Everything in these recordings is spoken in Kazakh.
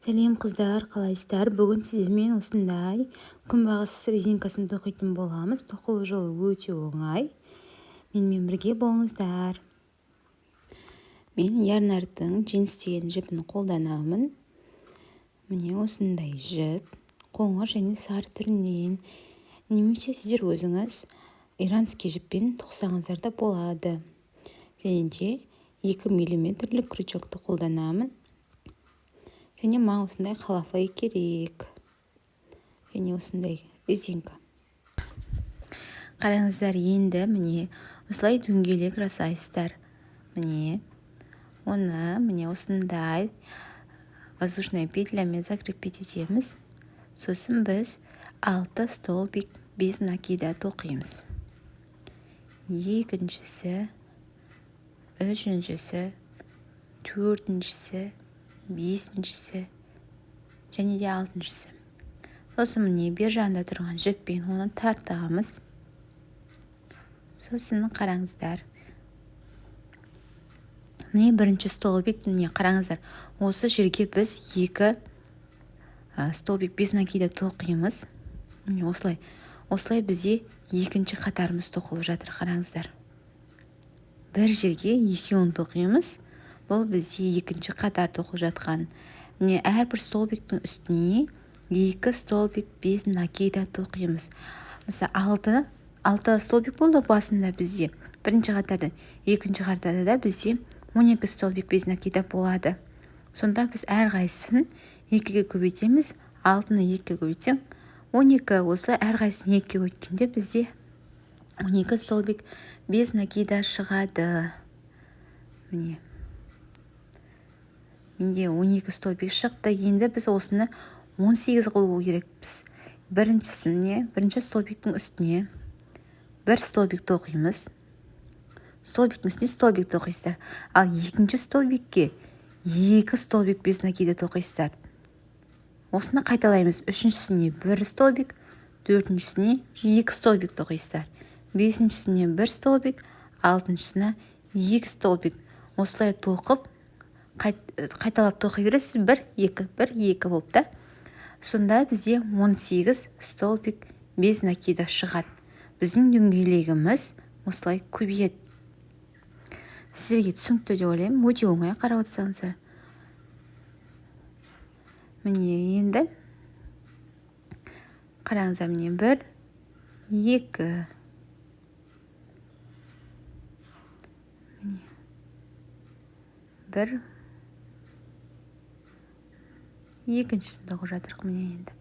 Сәлем, қыздар, қалайсыздар? Бүгін сіздермен осындай күнбағыс резинкасын тоқитын боламыз. Тоқылу жолы өте оңай. Менімен бірге болыңыздар. Мен Ярнардың джинс деген жіпін қолданамын. Міне, осындай жіп, қоңыр және сары түрінен, немесе сіздер өзіңіз иранский жіппен тоқысаңыздар да болады. Және де 2 миллиметрлік крючокты қолданамын. Және маған осындай қалафай керек. Және осындай резинка. Қараңыздар, енді міне осылай дөңгелек жасайсыздар. Міне, оны міне осындай воздушная петлямен закрепить етеміз. Сосын біз 6 столбик без накида тоқимыз. Екіншісі, үшіншісі, төртіншісі, бесіншісі және де алтыншысы. Сосын міне бер жағында тұрған жіппен оны тартамыз. Сосын қараңыздар. Міне бірінші столбик, міне қараңыздар. Осы жерге біз 2 столбик без накида тоқимыз. Міне осылай. Осылай бізде екінші қатарымыз тоқылып жатыр, қараңыздар. Бір жерге екеуін тоқимыз. Бұл бізде екінші қатар тоқылып жатқан. Міне әрбір столбиктің үстіне 2 столбик без накида тоқимыз. Мысалы, 6 столбик болды басында бізде. Бірінші қатарда, екінші қатарда да бізде 12 столбик без накида болады. Сонда біз әрқайсысын 2-ге көбейтеміз. 6-ны 2-ге көбейтсең 12. Осылай әрқайсысын 2-ге көбейткенде бізде 12 столбик без накида шығады. Міне. Менде 12 столбик шықты. Енді біз осыны 18 қылу керекпіз. Біріншісіне, бірінші столбиктің үстіне бір столбик тоқимыз. Столбиктің үстіне столбик тоқисыздар. Ал екінші столбикке 2 столбик без накида тоқисыздар. Осыны қайталаймыз. Үшіншісіне бір столбик, төртіншісіне 2 столбик тоқисыздар. Бесіншісіне бір столбик, алтыншысына 2 столбик. Осылай тоқып, қайталап тоқи бересіз. 1, 2, 1, 2 болып та. Сонда бізде 18 столбик без накида шығады. Біздің дөңгелегіміз осылай көбейеді. Сіздерге түсінікті деп ойлаймын. Өте оңай, қарап отырсаңыздар. Міне енді қараңыздар, міне 1, 2. Міне 1, екіншісін тоқып жатырық. Міне енді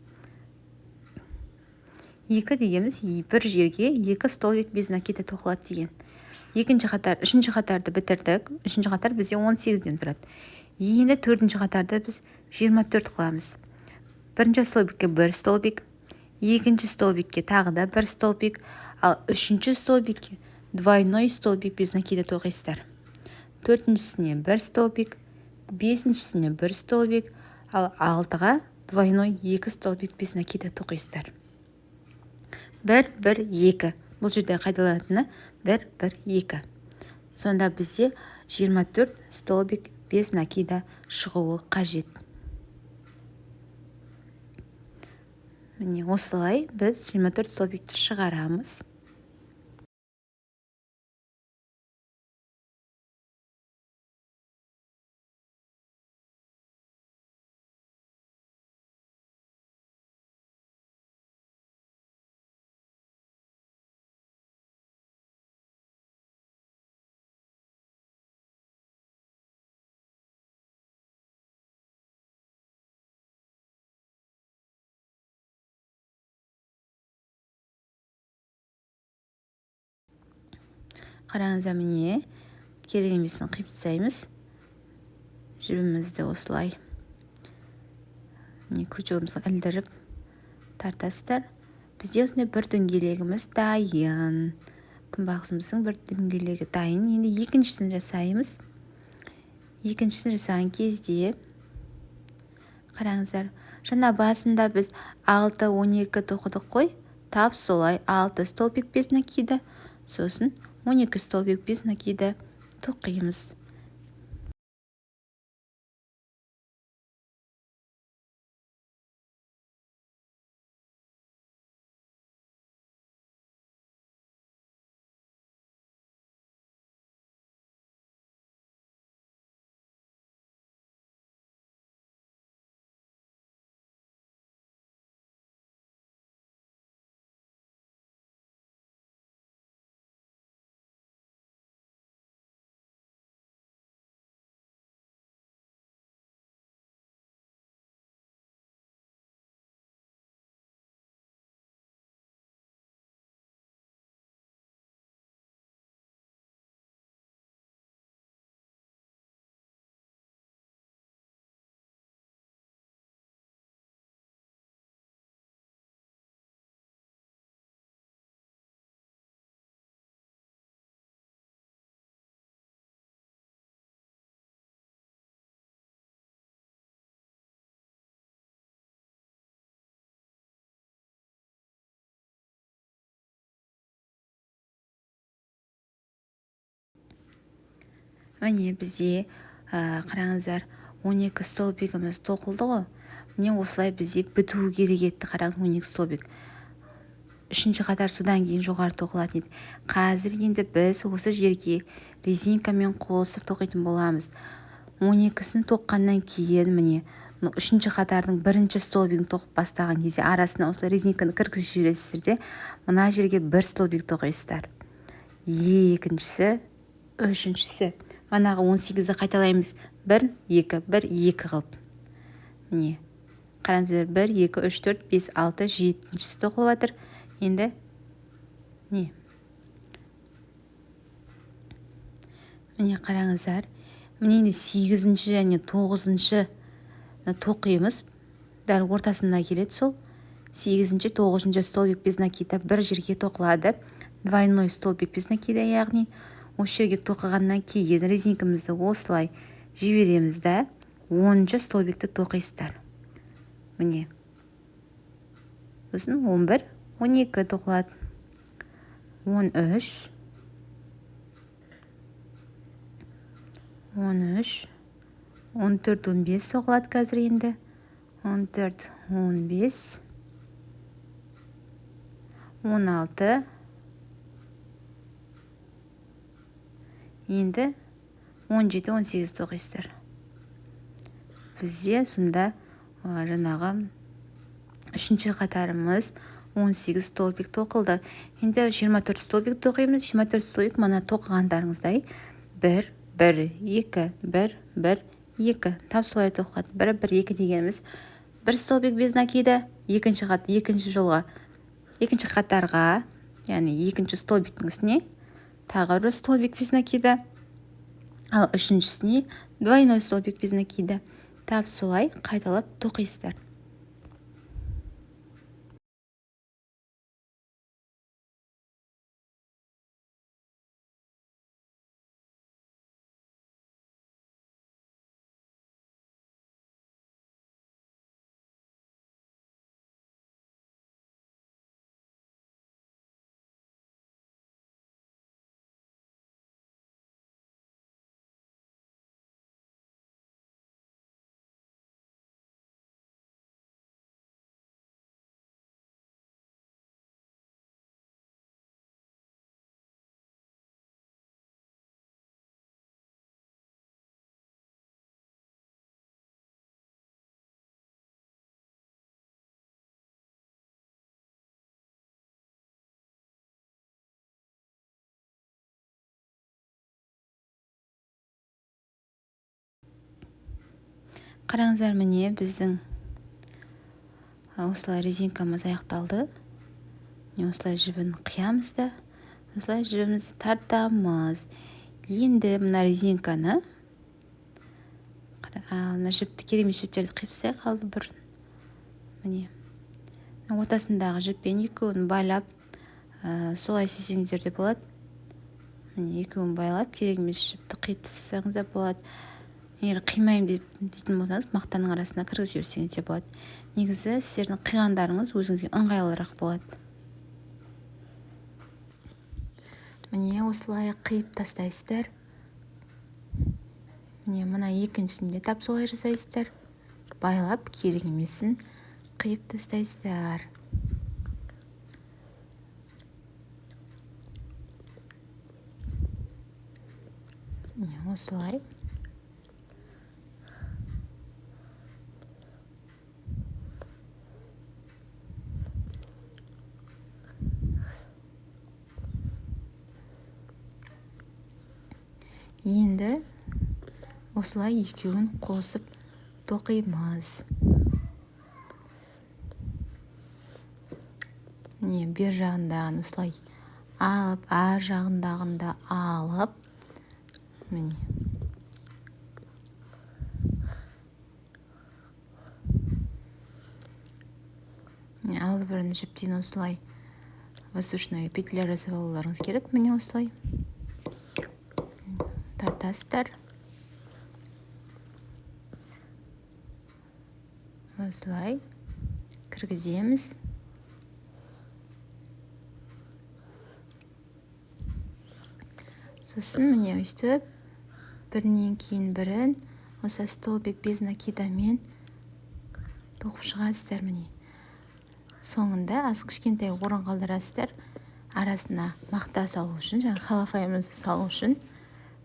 2 дегеніміз бір жерге 2 столбик без накида тоқылады деген. Екінші қатар, үшінші қатарды бітірдік. Үшінші қатар бізде 18-ден тұрады. Енді төртінші қатарды біз 24 қыламыз. Бірінші столбикке 1 столбик, екінші столбикке тағы да 1 столбик, ал үшінші столбикке двойной столбик без накида тоқисыздар. Төртіншісіне 1 столбик, бесіншісіне 1 столбик, ал алтыға двойной 2 столбик без накида тоқисыздар. 1, 1, 2. Бұл жерде қайталанатыны 1, 1, 2. Сонда бізде 24 столбик без накида шығуы қажет. Міне осылай біз 24 столбикті шығарамыз. Қараңыздар, міне керек емесін қиып тастаймыз. Жібімізді осылай міне крючогымызға ілдіріп тартасыздар. Бізде осындай бір дөңгелегіміз дайын. Күнбағысымыздың бір дөңгелегі дайын. Енді екіншісін жасаймыз. Екіншісін жасаған кезде қараңыздар, жаңа басында біз 6, 12 тоқыдық қой. Тап солай 6 столбик без накида, сосын 12 столбик без накида тоқимыз. Міне бізде, қараңыздар, 12 столбигіміз тоқылды ғой. Міне осылай бізде бітуі керек еді. Қараңыз, 12 столбик. Үшінші қатар содан кейін жоғары тоқылатын еді. Қазір енді біз осы жерге резинкамен қосып тоқитын боламыз. 12-сін тоққаннан кейін міне үшінші қатардың бірінші столбигін тоқып бастаған кезде арасына осылай резинканы кіргізіп жібересіздер де, мына жерге бір столбик тоқисыздар. Екіншісі, үшіншісі. Манағы 18-ді қайталаймыз. 1, 2, 1, 2 қылып. Міне, қараңыздар, 1, 2, 3, 4, 5, 6, жетіншісі тоқылып жатыр. Енді не? Міне қараңыздар. Міне енді 8-ші және 9-шы тоқимыз. Дәл ортасына келеді сол. 8-ші, 9-шы столбик без накида бір жерге тоқылады. Двойной столбик без накида, яғни осы жерге тоқығаннан кейін резинкамызды осылай жібереміз да, 10-шы столбикті тоқисыздар. Міне. Сосын 11, 12 тоқылады. 13, 13, 14, 15 соғылады қазір енді. 14, 15, 16, енді 17, 18 тоқисыздар. Бізде сонда жаңағы үшінші қатарымыз 18 столбик тоқылды. Енді 24 столбик тоқимыз. 24 столбик мына тоқығандарыңыздай 1, 1, 2, 1, 1, 2. Тап солай тоқылады. 1, 1, 2 дегеніміз бір столбик без накида, екінші қат, екінші жолға, екінші қатарға, яғни екінші столбиктің үстіне тағы бір столбик без накида, ал үшіншісіне двойной столбик без накида. Тап солай қайталап тоқисыздар. Қараңыздар, міне біздің осылай резинкамыз аяқталды. Міне осылай жібін қиямыз да, осылай жібімізді тартамыз. Енді мына резинканы, мына жіпті, керек емес жіптерді қиып тастайық алды бұрын. Міне ортасындағы жіппен екеуін байлап, солай істесеңіздер де болады. Міне екеуін байлап, керек емес жіпті қиып тастасаңыз да болады. Егер қимаймын деп дейтін болсаңыз, мақтаның арасына кіргізіп жіберсеңіз де болады. Негізі сіздердің қиғандарыңыз өзіңізге ыңғайлырақ болады. Міне осылай қиып тастайсыздар. Міне мына екіншісін де тап солай жасайсыздар. Байлап, керек емесін қиып тастайсыздар. Міне осылай. Енді осылай екеуін қосып тоқимыз. Міне бер жағындағын осылай алып, ар жағындағын да алып, міне. Міне алды бұрын жіптен осылай воздушная петля жасап алуларыңыз керек. Міне осылай тартасыздар. Осылай кіргіземіз. Сосын міне өйстіп Бірінен кейін бірін осы столбик без накидамен тоқып шығасыздар. Міне, соңында аз кішкентай орын қалдырасыздар, арасына мақта салу үшін, жаңа халафайымызды салу үшін.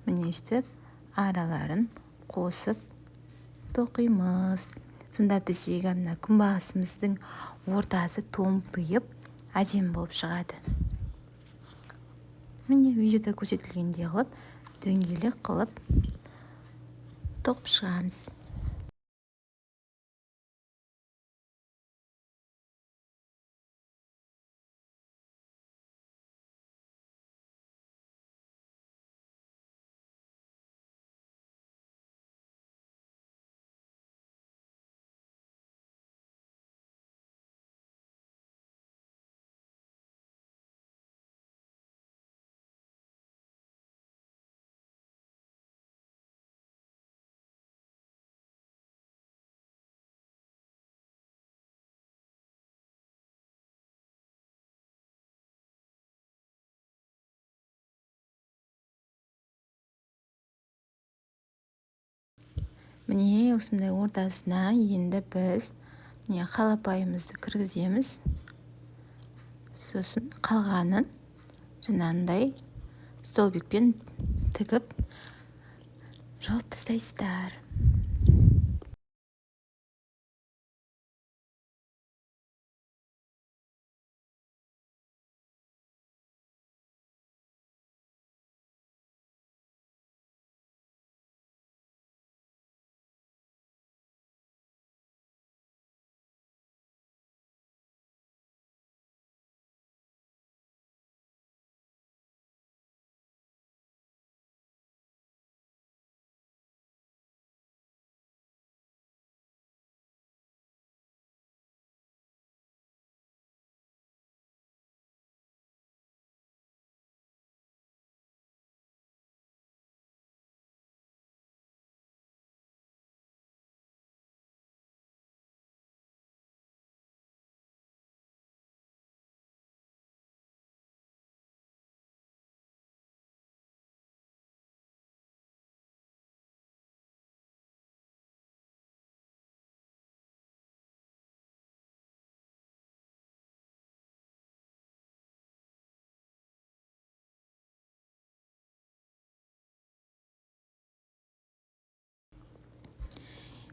Міне, өйстіп араларын қосып тоқимыз. Сонда біздегі мына күнбағысымыздың ортасы томпиып әдемі болып шығады. Міне, видеода көрсетілгендей қылып дөңгелек қылып тоқып шығамыз. Міне, осындай ортасына енді біз міне қалапайымызды кіргіземіз. Сосын қалғанын жаңағындай столбикпен тігіп жауып тастайсыздар.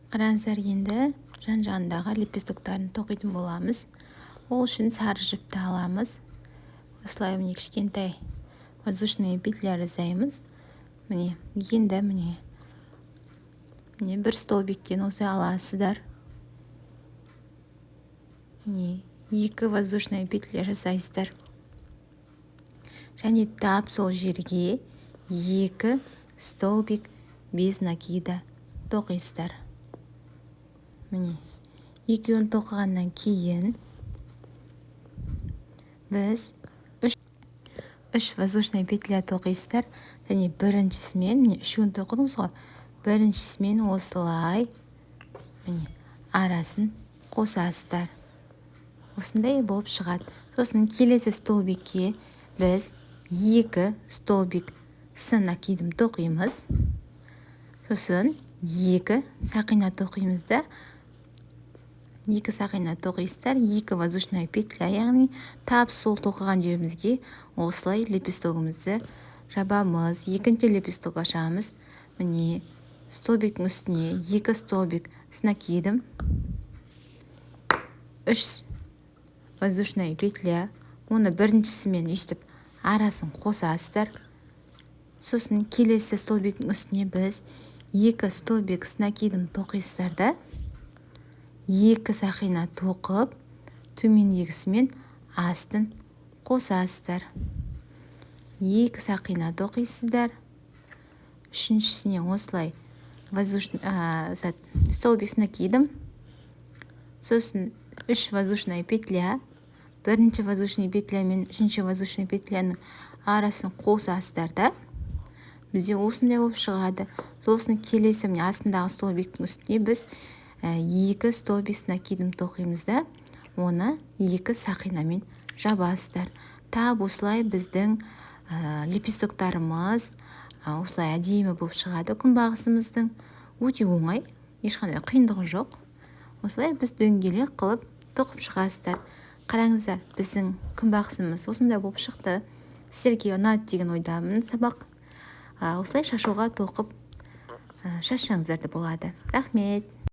Қараңыздар, енді жан-жағындағы лепестоктарын тоқитын боламыз. Ол үшін сары жіпті аламыз. Осылай міне кішкентай воздушная петля жасаймыз. Міне, енді міне, міне бір столбиктен осылай аласыздар. Міне, екі воздушная петля жасайсыздар. Және тап сол жерге екі столбик без накида тоқисыздар. Міне, екеуін тоқығаннан кейін біз үш воздушная петля тоқисыздар. Және біріншісімен, міне, үшеуін тоқыдыңыз ғой, біріншісімен осылай міне арасын қосасыздар. Осындай болып шығады. Сосын келесі столбикке біз екі столбик с накидом тоқимыз. Сосын екі сақина тоқимыз да, екі сақина тоқисыздар, екі воздушная петля, яғни тап сол тоқыған жерімізге осылай лепестогімізді жабамыз. Екінші лепесток ашамыз. Міне, столбиктің үстіне екі столбик с накидом, үш воздушная петля, оны біріншісімен өйстіп арасын қосасыздар. Сосын келесі столбиктің үстіне біз екі столбик с накидом тоқисыздар да, екі сақина тоқып, төмендегісімен астын қосасыздар. Екі сақина тоқисыздар. Үшіншісіне осылай воздушный столбик с накидом, сосын үш воздушная петля, бірінші воздушный петля мен үшінші воздушный петляның арасын қосасыздар да, бізде осындай болып шығады. Сосын келесі міне астындағы столбиктің үстіне біз екі столбик с накидом тоқимыз да, оны екі сақинамен жабасыздар. Тап осылай біздің лепестоктарымыз Осылай әдемі болып шығады күнбағысымыздың. Өте оңай, ешқандай қиындығы жоқ. Осылай біз дөңгелек қылып тоқып шығасыздар. Қараңыздар, біздің күнбағысымыз осындай болып шықты. Сіздерге ұнады деген ойдамын сабақ. Осылай шашуға тоқып, шашсаңыздар да болады. Рахмет.